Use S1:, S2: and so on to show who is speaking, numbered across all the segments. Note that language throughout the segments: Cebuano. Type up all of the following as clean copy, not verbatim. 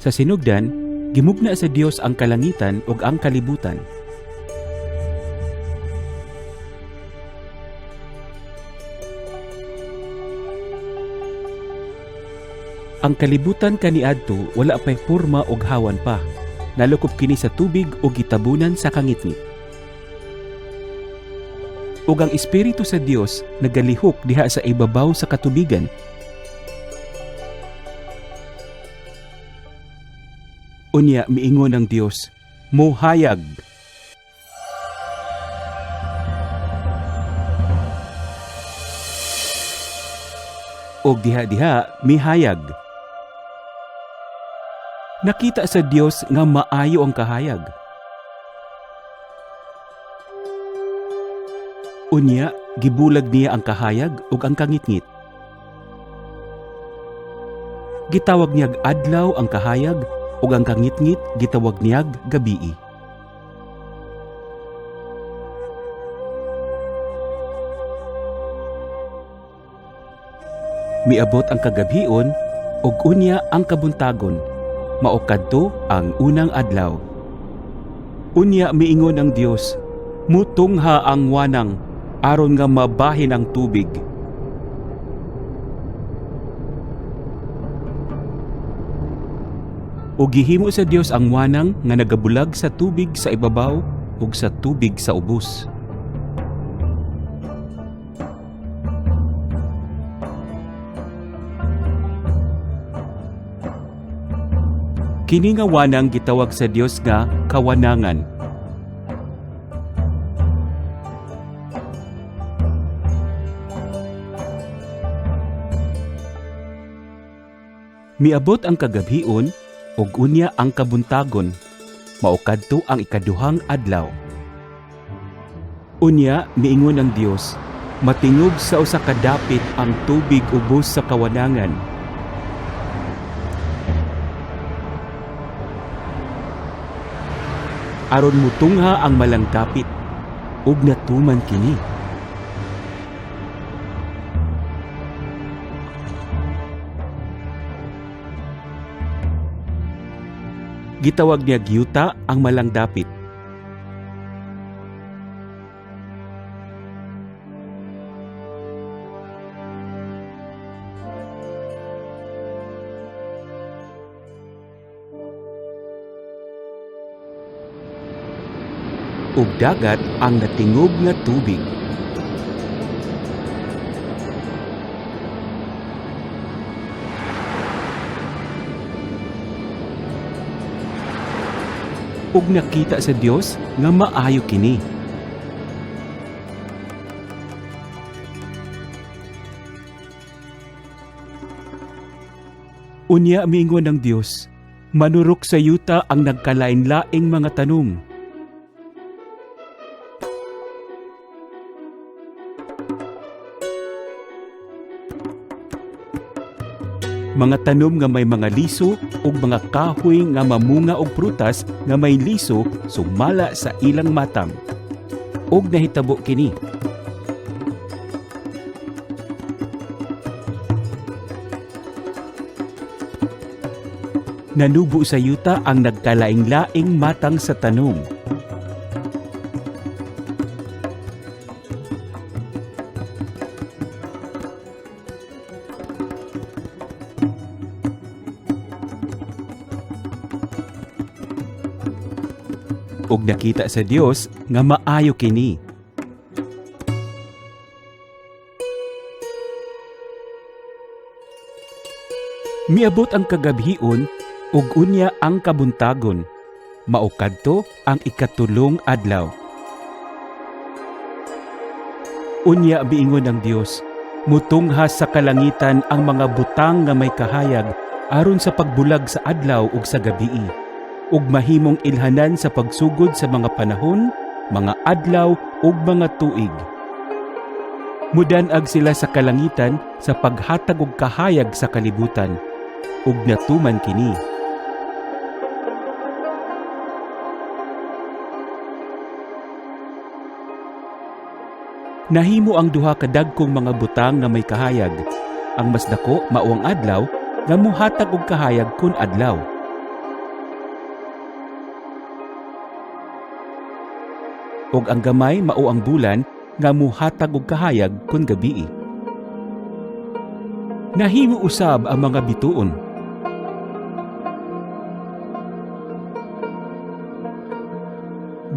S1: Sa sinugdan, gimugna sa Dios ang kalangitan ug ang kalibutan. Ang kalibutan kaniadto wala pay porma ug hawan pa. Nalukop kini sa tubig ug gitabunan sa kangitngit. Ug ang Espiritu sa Dios nagalihok diha sa ibabaw sa katubigan. Unya miingon ang Dios, "Mohayag." Og diha-diha mihayag. Nakita sa Dios nga maayo ang kahayag. Unya gibulag niya ang kahayag ug ang kangitngit. Gitawag niyag adlaw ang kahayag ug ang kangitngit gitawag niyag gabii. Miabot ang kagabhion ug unya ang kabuntagon. Mao kadto ang unang adlaw. Unya miingon ang Dios, "Mutungha ang wanang aron nga mabahin ang tubig." Ug gihimo sa Dios ang wanang nga nagabulag sa tubig sa ibabaw ug sa tubig sa ubos. Kini nga wanang gitawag sa Dios nga kawanangan. Miabot ang kagabhion ug unya ang kabuntagon. Mao kadto ang ikaduhang adlaw. Unya miingon ang Dios, "Matingog sa usa ka dapit ang tubig ubos sa kawanangan." Aron mutungha ang malang dapit, ug natuman kini. Gitawag niya yuta ang malang dapit. Ug dagat ang natingog nga tubig. Ug nakita sa Dios nga maayo kini. Unya miingon ang Dios, "Manurok sa yuta ang nagkalain-laing mga tanom. Mga tanom nga may mga liso ug mga kahoy nga mamunga og prutas nga may liso sumala sa ilang matang." Ug nahitabo kini. Nanubo sa yuta ang nagkalaing-laing matang sa tanom. Ug nakita sa Dios nga maayo kini. Miabot ang kagabhion ug unya ang kabuntagon. Mao kadto ang ikatulong adlaw. Unya miingon ang Dios, "Mutungha sa kalangitan ang mga butang nga may kahayag aron sa pagbulag sa adlaw ug sa gabii, ug mahimong ilhanan sa pagsugod sa mga panahon, mga adlaw ug mga tuig. Mudan-ag sila sa kalangitan sa paghatag og kahayag sa kalibutan." Ug natuman kini. Nahimo ang duha ka dagkong mga butang nga may kahayag. Ang mas dako mao ang adlaw nga muhatag og kahayag kun adlaw. Ug ang gamay mao ang bulan nga muhatag og kahayag kun gabii. Nahimo usab ang mga bituon.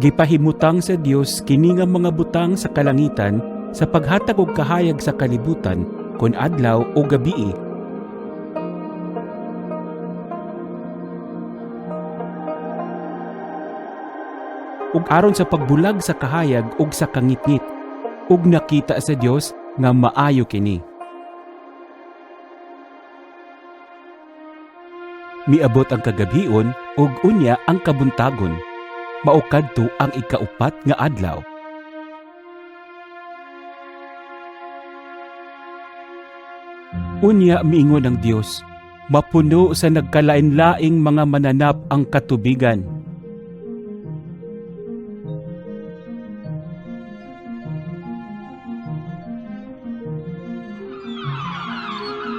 S1: Gipahimutang sa Dios kini nga mga butang sa kalangitan sa paghatag og kahayag sa kalibutan kon adlaw o gabii. Ug aron sa pagbulag sa kahayag ug sa kangitngit, ug nakita sa Dios nga maayo kini. Miabot ang kagabhion ug unya ang kabuntagon. Mao kadto ang ikaupat nga adlaw. Unya miingon ang Dios, mapuno sa nagkalain-laing mga mananap ang katubigan.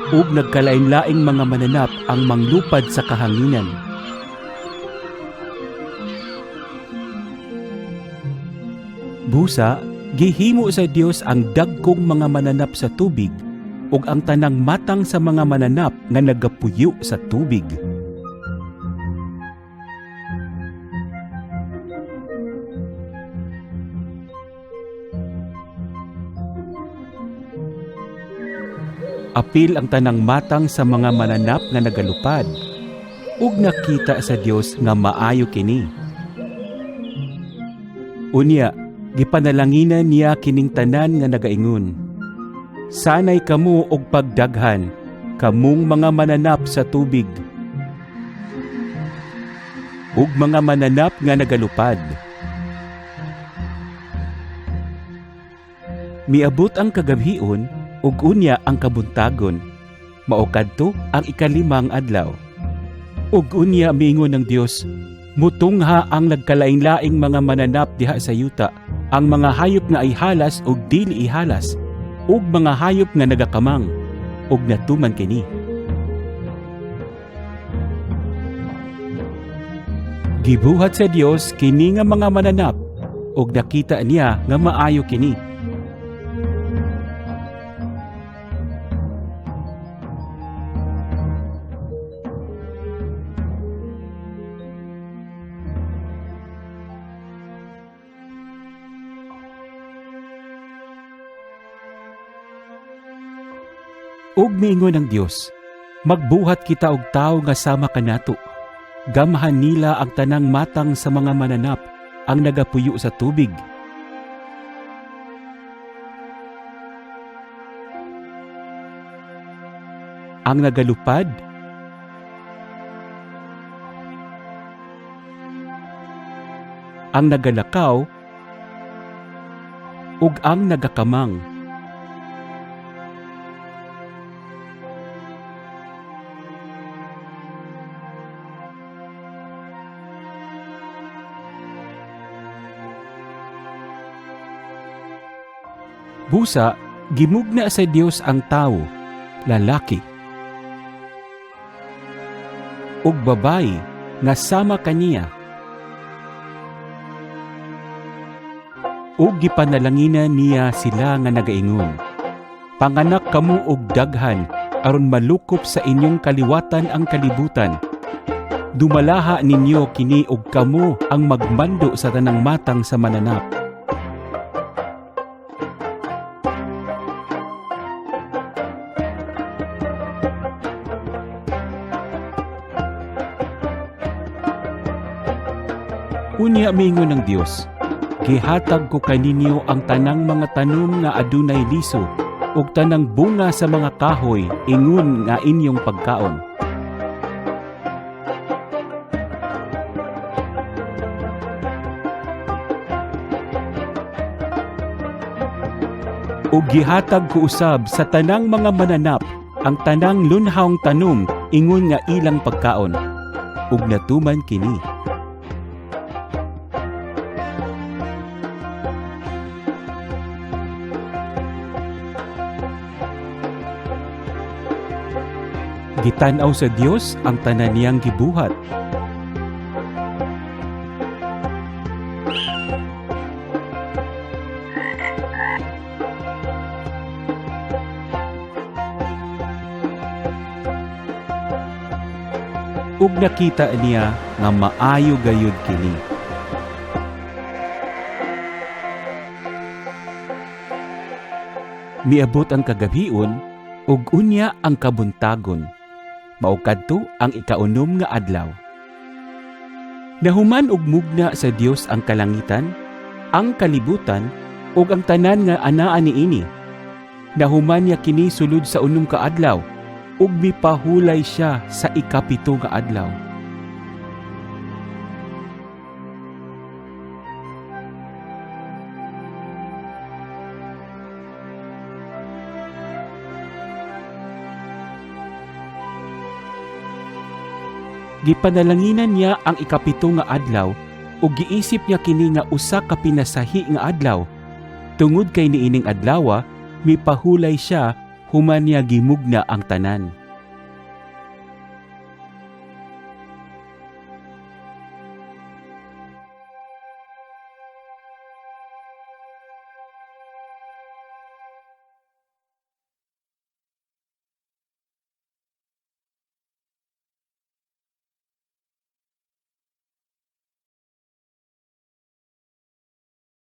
S1: Ug nagkalain-laing mga mananap ang manglupad sa kahanginan. Busa, gihimo sa Dios ang dagkong mga mananap sa tubig ug ang tanang matang sa mga mananap nga nagapuyo sa tubig. Apil ang tanang matang sa mga mananap nga nagalupad, ug nakita sa Dios nga maayo kini. Unya, gipanalanginan niya kining tanan nga nagaingon, sanay kamo og pagdaghan, kamong mga mananap sa tubig, ug mga mananap nga nagalupad. Miabot ang kagabhion ug unya ang kabuntagon. Mao kadto ang ikalimang adlaw. Ug unya miingon ang Dios, mutungha ang nagkalain-laing mga mananap diha sa yuta, ang mga hayop nga ihalas ug dili ihalas, ug mga hayop nga nagakamang, ug natuman kini. Gibuhat sa Dios kini nga mga mananap, ug nakita niya nga maayo kini. Ug miingon ang Dios, magbuhat kita og tawo nga sama kanato. Gamhan nila ang tanang matang sa mga mananap, ang nagapuyo sa tubig. Ang nagalupad, ang nagalakaw, ug ang nagakamang. Busa, gimugna sa Dios ang tawo, lalaki ug babayi nga sama kaniya. Ug gipanalanginan niya sila nga nagaingon, panganak kamo og daghan aron malukop sa inyong kaliwatan ang kalibutan. Dumalaha ninyo kini og kamo ang magmando sa tanang matang sa mananap. Unya miingon ang Dios, gihatag ko kaninyo ang tanang mga tanom nga adunay liso ug tanang bunga sa mga kahoy ingon nga inyong pagkaon. Ug gihatag ko usab sa tanang mga mananap ang tanang lunhawng tanom ingon nga ilang pagkaon. Ug natuman kini. Gitan-aw sa Dios ang tanan niyang gibuhat. Ug nakita niya nga maayo gayud kini. Miabot ang kagabhion ug unya ang kabuntagon. Mao kadto ang ikaunom nga adlaw. Nahuman og mugna sa Dios ang kalangitan, ang kalibutan ug ang tanan nga anaa niini. Nahuman niya kini sulod sa 6 ka adlaw ug mipahulay siya sa 7 nga adlaw. Gipanalanginan niya ang 7 nga adlaw ug giisip niya kini nga usa ka pinasahi nga adlaw. Tungod kay niining adlawa, mipahulay siya human niya gimugna ang tanan.